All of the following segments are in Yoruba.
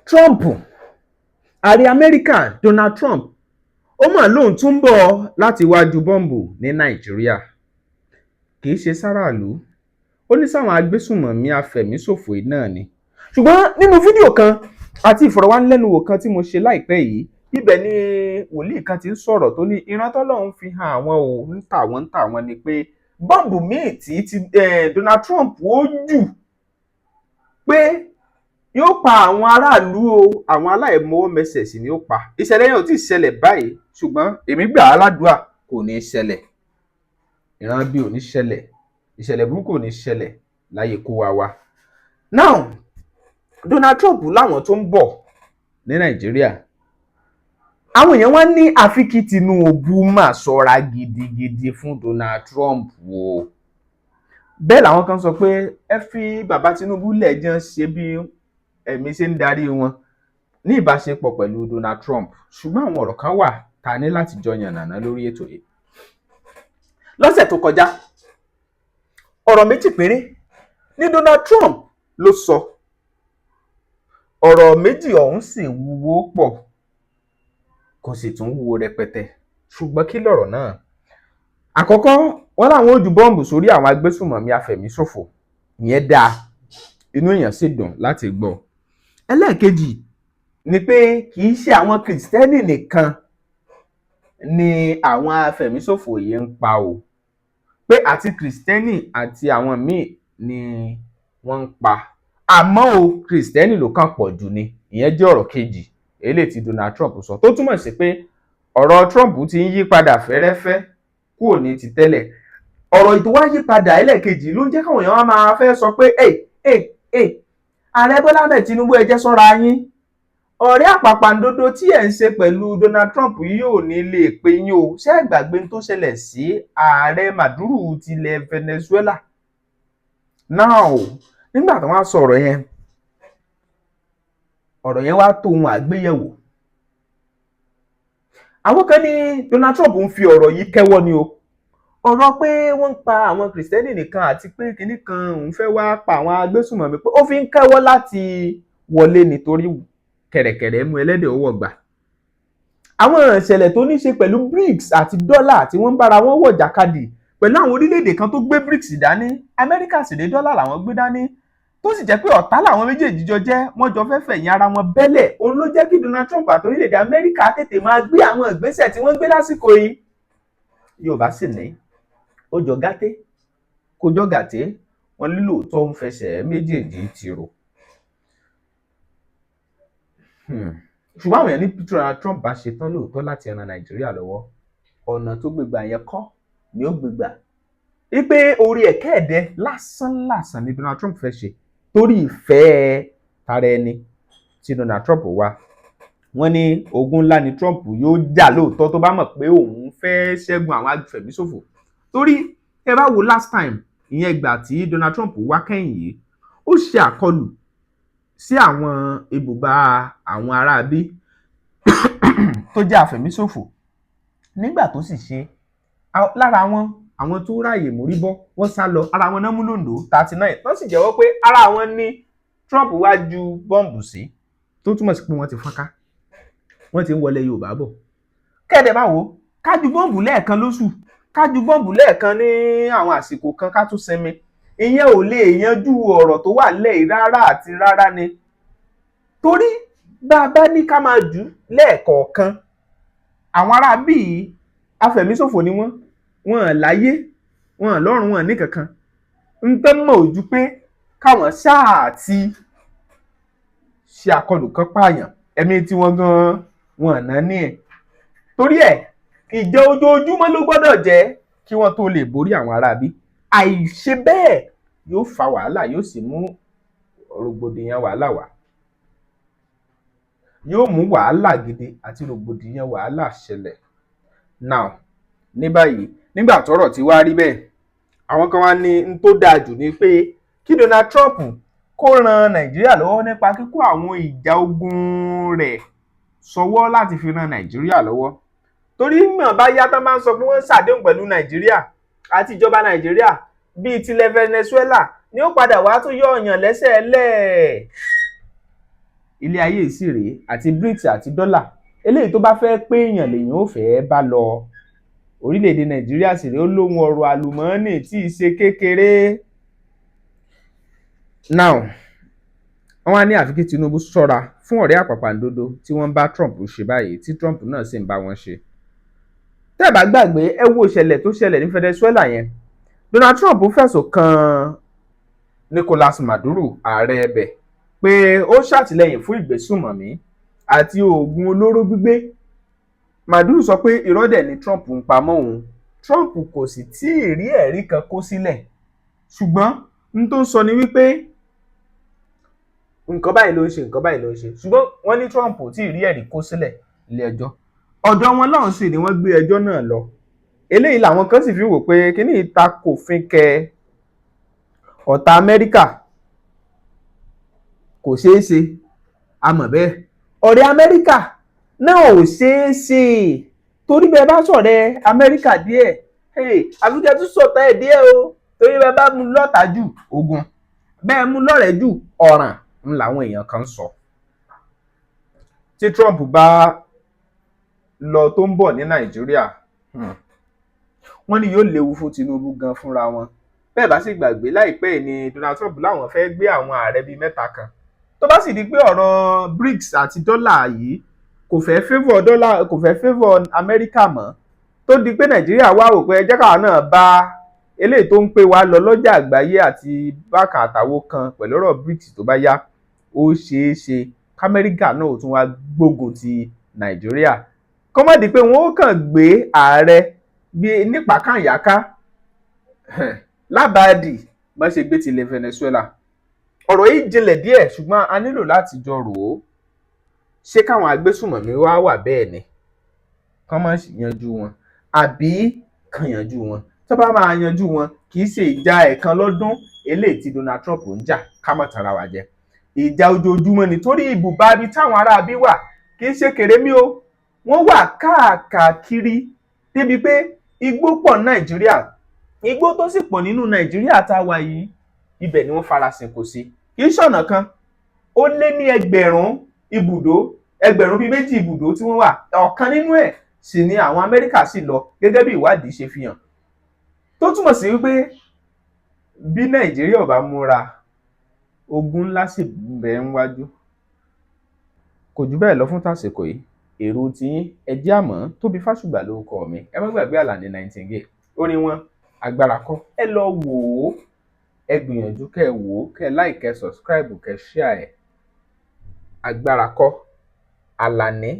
Trump, ààrẹ Amẹ́ríkà Donald Trump, ó mà lóun tún ń bọ̀ láti wáá ju bọ́ǹbù ní Nàìjíríà. Kì í ṣe sáràlú, ó ní sáwọn agbésùnmọ̀mí afẹ̀míṣòfò yìí náà ni. Ṣùgbọ́n nínú fídíò kan àti ìfọ̀rọ̀wánilẹ́nuwò kan tí mo ṣe láìpẹ́ yìí, ibẹ̀ ni wòlíì kan ti ń sọ̀rọ̀ tó ní ìran tọ́lọ́run fi hàn àwọn ò ń tà wọ́n ń tà wọ́n ni pé bọ́ǹbù míì tí Donald Trump ó jù pé yóò pa àwọn aráàlú o, àwọn aláìmọwọ́mẹsẹ̀ sì ni ó pa. Ìṣẹ̀lẹ̀ yẹn ò tí ì ṣẹlẹ̀ báyìí, ṣùgbọ́n èmi gbà á ládùúà kò ní í ṣẹlẹ̀. Ìran bí ò ní ṣẹlẹ̀, ìṣẹ̀lẹ̀ burúkú ò ní ṣẹlẹ̀ láyé kó wa wa. Now, Donald Trump láwọn tó ń bọ̀ ní Nàìjíríà, àwọn èèyàn wá ní àfi kí Tinubu máa ṣọ́ra gidigidi fún Donald Trump o. Bẹ́ẹ̀ làwọn kan sọ pé ẹ fi bàbá Tinubu lẹ̀ jẹ́ ṣe bí ẹ̀mí ṣe ń darí wọn ní ìbáṣepọ̀ pẹ̀lú Donald Trump. Ṣùgbọ́n àwọn ọ̀rọ̀ kan wà tá a ní láti jọ yànnàná lórí ètò yìí. Lọ́sẹ̀ tó kọjá, ọ̀rọ̀ méjì péré ní Donald Trump ló sọ. Ọ̀rọ̀ méjì ọ̀hún sì wúwo pọ̀, kò sì tún wúwo rẹpẹtẹ. Ṣùgbọ́n kí lọ̀rọ̀ náà? Àkọ́kọ́, wọ́n láwọn ò ju bọ́ǹbù sórí àwọn agbésùnmọ̀mí afẹ̀míṣòfò. Ìyẹn dáa, inú èèyàn sì dùn láti gbọ́. Ẹlẹ́ẹ̀kejì ni pé kì í ṣe àwọn Kìrìsìtẹ́nì nìkan ni àwọn afẹ̀míṣòfò yìí ń pa o, pé àti Kìrìsìtẹ́nì àti àwọn míì ni wọ́n ń pa, àmọ́ o Kìrìsìtẹ́nì ló kàn pọ̀ jù ni. Ìyẹn jẹ́ ọ̀rọ̀ kejì eléyìí tí Donald Trump sọ, tó túmọ̀ sí pé ọ̀rọ̀ Trump ti ń yí padà fẹ́rẹ́fẹ́ kúrò ní ti tẹ́lẹ̀. Ọ̀rọ̀ tó wá yí padà ẹlẹ́ẹ̀kejì ló ń jẹ́ káwọn èèyàn wá máa fẹ́ sọ pé ẹ ẹ ẹ ààrẹ Bọ́lá Ahmed Tinubu, ẹ jẹ́ ṣọ́ra yín, ọ̀rẹ́ àpàpàǹdodo tí ẹ̀ ń ṣe pẹ̀lú Donald Trump yóò ní lè pé yín o. Ṣé ẹ gbàgbé tó ṣẹlẹ̀ sí ààrẹ Maduro tilẹ̀ Venezuela? Now, nígbà tí wọ́n á sọ ọ̀rọ̀ yẹn, ọ̀rọ̀ yẹn wá tó ohun àgbéyẹ̀wò. Àwọn kan ní Donald Trump ń fi ọ̀rọ̀ yìí kẹ́wọ́ ni o. Ọ̀rọ̀ pé wọ́n ń pa àwọn Kìrìsìtẹ́nì nìkan àti pé kinní kan òun fẹ́ wá pa àwọn agbésùnmọ̀mí, pé ó fi ń kẹ́wọ́ láti wọlé nítorí kẹ̀rẹ̀kẹ̀rẹ̀ mú ẹlẹ́dẹ̀ ó wọ̀gbà. Àwọn ìṣẹ̀lẹ̀ tó ní ṣe pẹ̀lú BRICS àti dọ́là tí wọ́n ń bára wọn wọ̀ jàkadì pẹ̀lú àwọn orílẹ̀-èdè kan tó gbé BRICS dání, Amẹ́ríkà sì ní dọ́là làwọn gbé dání, tó sì jẹ́ pé ọ̀tá làwọn méjèèjì jọ jẹ́, wọ́n jọ fẹ́ fẹ̀yìn ara wọn bẹ́lẹ̀. Òun ló jẹ́ kí Donald Trump àti orílẹ̀-èdè Amẹ́ríkà tètè máa gbé àwọn ìgbésẹ̀ tí wọ́n gbé lásìkò yìí. Yorùbá sì ní ó jọ gàté kó jọ gàté, wọn lílò tó ń fẹsẹ̀ méjèèjì tìrò. Ṣùgbọ́n àwọn èèyàn ní Donald Trump bá ṣe tán lóòótọ́ láti ran Nàìjíríà lọ́wọ́, ọ̀nà tó gbégbà yẹn kọ́ ni ó gbégbà, wípé orí ẹ̀kẹ́ ẹ̀dẹ́ lásán lásán ni Donald Trump fẹ́ ṣe, torí ìfẹ́ tara ẹni tí Donald Trump wá. Wọ́n ní ogun ńlá ni Trump yóò jà lóòótọ́ tó bá mọ̀ pé òun fẹ́ ṣẹ́gun àwọn afẹ̀míṣòfò, torí ẹ bá wo last time, ìyẹn ìgbà tí Donald Trump wá kẹ́yìn yìí, ó ṣe àkọlù sí àwọn ibùba àwọn aráabí tó jẹ́ àfẹ̀míṣòfò. Nígbà tó sì ṣe, lára wọn, àwọn tó ráàyè mórí bọ́, wọ́n sá lọ. Ara wọn náà mú lóńdó 39, wọ́n sì jẹ́wọ́ pé ara wọn ní Trump wá ju bọ́ǹbù sí, tó túmọ̀ sí pé wọ́n ti fọ́nká, wọ́n ti ń wọlé Yorùbá bọ̀. Kẹ́ẹ̀dẹ̀ máa wò ó, ká ju bọ́ǹbù lẹ́ẹ̀kan lóṣù, ká ju bọ́ǹbù lẹ́ẹ̀kan ní àwọn àsìkò kan, ká tún sinmi, ìyẹn ò lè yanjú ọ̀rọ̀ tó wà nílẹ̀ yìí rárá àti rárá ni. Torí bá a bá ní ká máa jù ú lẹ́ẹ̀kọ̀ọ̀kan, àwọn ará bíi afẹ̀míṣòfò ni wọ́n, wọn láyé, wọn lọ́run, wọn ní kankan ń tán mọ̀ ojú pé káwọn ṣáà ti ṣe àkọlù kan pààyàn, ẹ̀mí tiwọn gan-an wọn ná ní ẹ̀. Torí ẹ̀, ìjẹ́ ojoojúmọ́ ló gbọ́dọ̀ jẹ́ kí wọ́n tó lè borí àwọn aráabí. Àìṣe bẹ́ẹ̀ yóò fa wàhálà, yóò sì mú rògbòdìyàn wàhálà wá, yóò mú wàhálà gidi àti rògbòdìyàn wàhálà ṣẹlẹ̀. Now, ní báyìí, nígbà tọ́rọ̀ ti wá rí bẹ́ẹ̀, àwọn kan wá ní n tó dáa jù ni pé kí Donald Trump kó ran Nàìjíríà lọ́wọ́ nípa kíkó àwọn ìjà ogun rẹ̀ sọ́wọ́ láti fi ran Nàìjíríà lọ́wọ́, torí mọ̀ bá yá tán bá ń sọ pé wọ́n ń ṣàdéhùn pẹ̀lú Nàìjíríà àti ìjọba Nàìjíríà bíi tilẹ̀ Venezuela ni ó padà wá tó yọ ọ̀yàn lẹ́sẹ̀ lẹ̀. Ilé ayé sì rèé, àti BRICS àti dọ́là, eléyìí tó bá fẹ́ pé èèyàn lèèyàn ò fẹ́ bá lọ. Orílẹ̀-èdè Nàìjíríà sì rèé, ó lóhun ọrọ̀ àlùmọ́ọ́nì tí ì ṣe kékeré. Now, wọ́n wá ní àfi kí Tinubu ṣọ́ra fún ọ̀rẹ́ àpàpàǹdodo tí wọ́n bá Trump ṣe báyìí, tí Trump náà sì ń bá wọn ṣe. Tẹ́ ẹ bá gbàgbé, ẹ wo ìṣẹ̀lẹ̀ tó ṣẹlẹ̀ ní Venezuela yẹn. Donald Trump fẹ̀sùn kan Nicolas Maduro, ààrẹ ẹbẹ̀, pé ó ṣàtìlẹ́yìn fún ìgbésùnmọ̀mí àti oògùn olóró gbígbé. Maduro sọ pé irọ́ dẹ̀ ni Trump ń pa mọ́ òun. Trump kò sì tí ì rí ẹ̀rí kan kó sílẹ̀, ṣùgbọ́n n tó ń sọ ni wípé nǹkan báyìí ló ń ṣe, nǹkan báyìí ló ń ṣe. Ṣùgbọ́n wọ́n ní Trump ò tí ì rí ẹ̀rí kó sílẹ̀ ilé ẹjọ́. Ọ̀dọ̀ wọn lọ́hùn sì ni wọ́n gbé ẹjọ́ náà lọ. Eléyìí làwọn kan sì fi wò pé kíní ìta kò fin kẹ ọ̀tá Amẹ́ríkà, kò ṣeé ṣe. A mọ̀ bẹ́ẹ̀, ọ̀rẹ́ Amẹ́ríkà náà ò ṣeé ṣe, torí bẹ́ẹ̀ bá sọ̀rẹ́ Amẹ́ríkà díẹ̀, àfi kẹ́ tún sọ̀tá ẹ̀ díẹ̀ o, torí bẹ́ẹ̀ bá mú lọ́tà jù, ogun, bẹ́ẹ̀ mú lọ́rẹ̀ẹ́ jù, ọ̀ràn ń làwọn èèyàn kan sọ. Tí Trump bá lọ tó ń bọ̀ ní Nàìjíríà, wọ́n ní yóò léwu fún Tinubu gan fúnra wọn. Bẹ́ẹ̀ bá sì gbàgbé, láìpẹ́ yìí ni Donald Trump láwọn fẹ́ gbé àwọn ààrẹ bíi mẹ́ta kan. Tó bá sì di pé ọ̀rọ̀ BRICS àti dọ́là yìí kò fẹ́ favour dọ́là, kò fẹ́ favour Amẹ́ríkà mọ́, tó di pé Nàìjíríà wá wò pé ẹ jẹ́ káwa náà bá eléyìí tó ń pè wá lọ lọ́jà àgbáyé àti bákan àtàwo kan pẹ̀lú ọ̀rọ̀ BRICS, tó bá yá, ó ṣeé ṣe k'Amẹ́ríkà náà ó tún wá gbógun ti Nàìjíríà, kó má di pé wọ́n ó kàn gbé ààrẹ bí nípakànyáká lábàádì bá ṣe gbé tilẹ̀ Venezuela. Ọ̀rọ̀ yìí jinlẹ̀ díẹ̀, ṣùgbọ́n a nílò láti jọ rò ó. Ṣé káwọn agbésùmọ̀mí wá wà bẹ́ẹ̀ ni, kán má yanjú wọn, àbí kán yanjú wọn? Tó bá máa yanjú wọn, kì í ṣe ìjà ẹ̀ẹ̀kan lọ́dún eléyìí tí Donald Trump ń jà. Ká má tara wa jẹ, ìjà ojoojúmọ́ ni, torí ibùba ibi táwọn aráabí wà kì í ṣe kèrémí o. Wọ́n wà káàkiri, débi pé igbó pọ̀ ní Nàìjíríà. Igbó tó sì pọ̀ nínú Nàìjíríà tá a wà yìí, ibẹ̀ ni wọ́n farasin kò sí. Kì í ṣọ̀nà kan, ó lé ní 1,000 ibùdó, 2,000 ibùdó tí wọ́n wà. Ọ̀kan nínú ẹ̀ sì ni àwọn Amẹ́ríkà sì lọ, gẹ́gẹ́ bí ìwádìí ṣe fi hàn, tó túmọ̀ sí wípé bí Nàìjíríà ò bá múra, ogun ńlá sì ń bẹ níwájú. Kò jù bẹ́ẹ̀ lọ fún tàsìkò yìí. Èrò tiyín, ẹ jẹ́ àmọ́. Tóbi Fásùgbà lórúkọ mi. Ẹ má gbàgbé Àlàní Nightingale, orin wọn Agbára Kọ́, ẹ lọ wò ó. Ẹ gbìyànjú kẹ́ ẹ wò ó, kẹ́ ẹ like, kẹ́ ẹ subscribe, kẹ́ ẹ share ẹ̀. Agbára Kọ́, Àlàní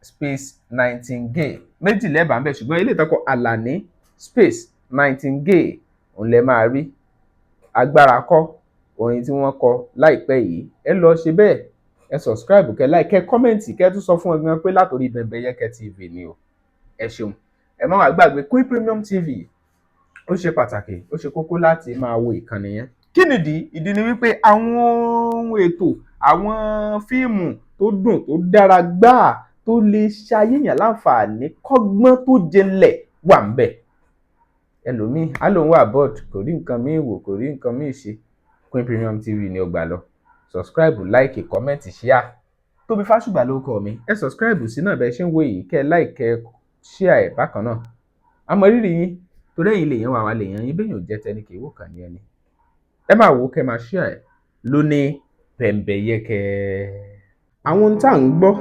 space Nightingale, méjì lẹ́ẹ̀bà ń bẹ̀, ṣùgbọ́n ilé ìtọ́kọ̀ Àlàní space Nightingale òun lẹ máa rí. Agbára Kọ́, orin tí wọ́n kọ láìpẹ́ yìí. Ẹ lọ ṣe bẹ́ẹ̀, ẹ subscribe, kẹ́ like, kẹ́ comment, kẹ́ tún sọ fún ẹgbẹ́ pé látòrí Bẹ̀mbẹ̀yẹkẹ TV ni o. Ẹ ṣeun. Ẹ má wàá gbàgbé Queen Premium TV. Ó ṣe pàtàkì, ó ṣe kókó láti máa wo ìkànnì yẹn. Kí nìdí? Ìdí ni wípé àwọn ohun ètò, àwọn fíìmù tó dùn, tó dára gbáà, tó lè ṣayéyàn láǹfààní, kọ́gbọ́n tó jinlẹ̀ wà ń bẹ̀. Ẹlòmíì á lóun wà bored, kò rí nǹkan míì wò, kò rí nǹkan míì ṣe, Queen Premium TV ni ó gbà lọ. Subscribe, like, comment, share. Tóbi Fásùgbà lórúkọ mi. Ẹ subscribe sí náà bẹ́ẹ̀ ṣe ń wò yìí, kẹ́ ẹ like, kẹ́ ẹ share ẹ̀ bákan náà. Àmọ́ rírì yín, torí ẹ̀yin lèèyàn wà, wá lèèyàn yín. Bẹ́ẹ̀ yóò jẹ́ tẹni kì í wò kàn ní ẹni. Ẹ máa wò ó, kẹ́ máa share ẹ̀ lóní Bẹ̀m̀bẹ̀yẹkẹ. Àwọn ohun tá à ń gbọ́,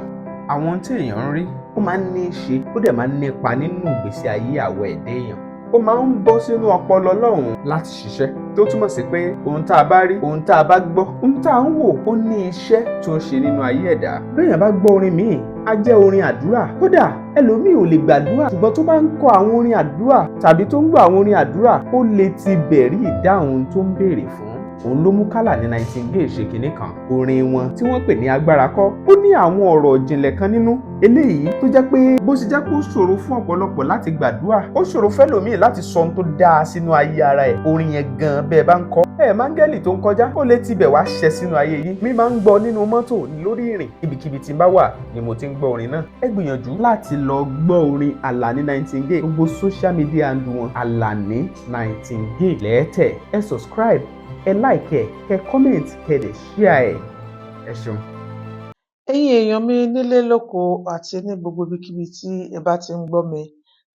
àwọn ohun tí èèyàn ń rí, ó máa ń ní í ṣe, ó dẹ̀ máa ń nípa nínú ìgbésí ayé àwọ̀ ẹ̀dá èèyàn. Ó máa ń bọ́ sínú ọpọlọ lọ́hùn láti ṣiṣẹ́, tó túmọ̀ sí pé ohun tá a bá rí, ohun tá a bá gbọ́, ohun tá a ń wò, ó ní iṣẹ́ tó ń ṣe nínú ayé ẹ̀dá. Béèyàn bá gbọ́ orin míì, á jẹ́ orin àdúrà. Kódà ẹlòmíì ò lè gbàdúrà, ṣùgbọ́n tó bá ń kọ àwọn orin àdúrà tàbí tó ń gbọ́ àwọn orin àdúrà, ó lè ti bẹ̀rí ìdáhùn tó ń béèrè fún. Òun ló mú k'Àlàní Nightingale ṣe kinní kan, orin wọn tí wọ́n pè ní Agbára Kọ́. Ó ní àwọn ọ̀rọ̀ ìjìnlẹ̀ kan nínú eléyìí tó jẹ́ pé bó ṣe jẹ́ pé ó ṣòro fún ọ̀pọ̀lọpọ̀ láti gbàdúrà, ó ṣòro fẹ́lòmíì láti sọ ohun tó dáa sínú ayé ara ẹ̀. Orin yẹn gan, bẹ́ẹ̀ bá ń kọ ẹ, máńgẹ́lì tó ń kọjá, ó lè tibẹ̀ wá ṣẹ sínú ayé yín. Mi máa ń gbọ́ nínú mọ́tò, lórí ìrìn, ibikíbi tí n bá wà ni mo ti ń gbọ́ orin náà. Ẹ gbìyànjú láti lọ gbọ́ orin Àlàní Nightingale. Gbogbo social media handle wọn, Àlàní Nightingale lẹ́ẹ̀tẹ̀. Ẹ subscribe, ẹ like ẹ, kẹ comment, kẹ dẹ̀ share ẹ. Ẹ ṣeun. Ẹ̀yin èèyàn mi nílé lóko àti ní gbogbo ibikíbi tí ẹ bá ti ń gbọ́ mi,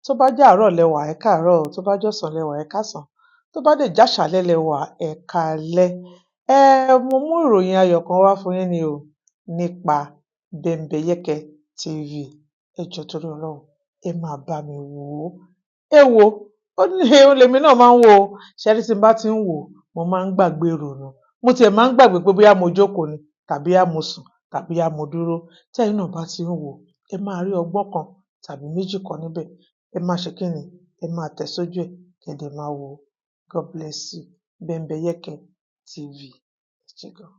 tó bá jẹ́ àárọ̀ lẹ wà, ẹ káàárọ̀ o, tó bá jọ̀sán lẹ wà, ẹ káàsán, tó bá dẹ̀ jáṣàálẹ́ lẹ wà, ẹ káalẹ́. Mo mú ìròyìn ayọ̀ kan wá fún yín ni o nípa Bembeyeke TV. Ẹ jọ̀ọ́ torí Ọlọ́run, ẹ máa bá mi wò ó. Ẹ wo, ó ní òun lèmi náà máa ń wò ó. Ṣé rí, tí n bá ti ń wò ó, mo máa ń gbàgbé ìrònú. Mo tiẹ̀ máa ń gbàgbé pé bóyá mo jókòó ni tàbí bóyá mo sùn tàbí bóyá mo dúró. Tẹ́yin náà bá ti ń wò ó, ẹ máa rí ọgbọ́n kan tàbí méjì kan níbẹ̀. Ẹ máa ṣe kí ni? Ẹ máa tẹ̀ sójú ẹ̀, kẹ́ dẹ̀ máa wò ó. God bless you. Bembeyeke TV. Ẹ ṣé gan.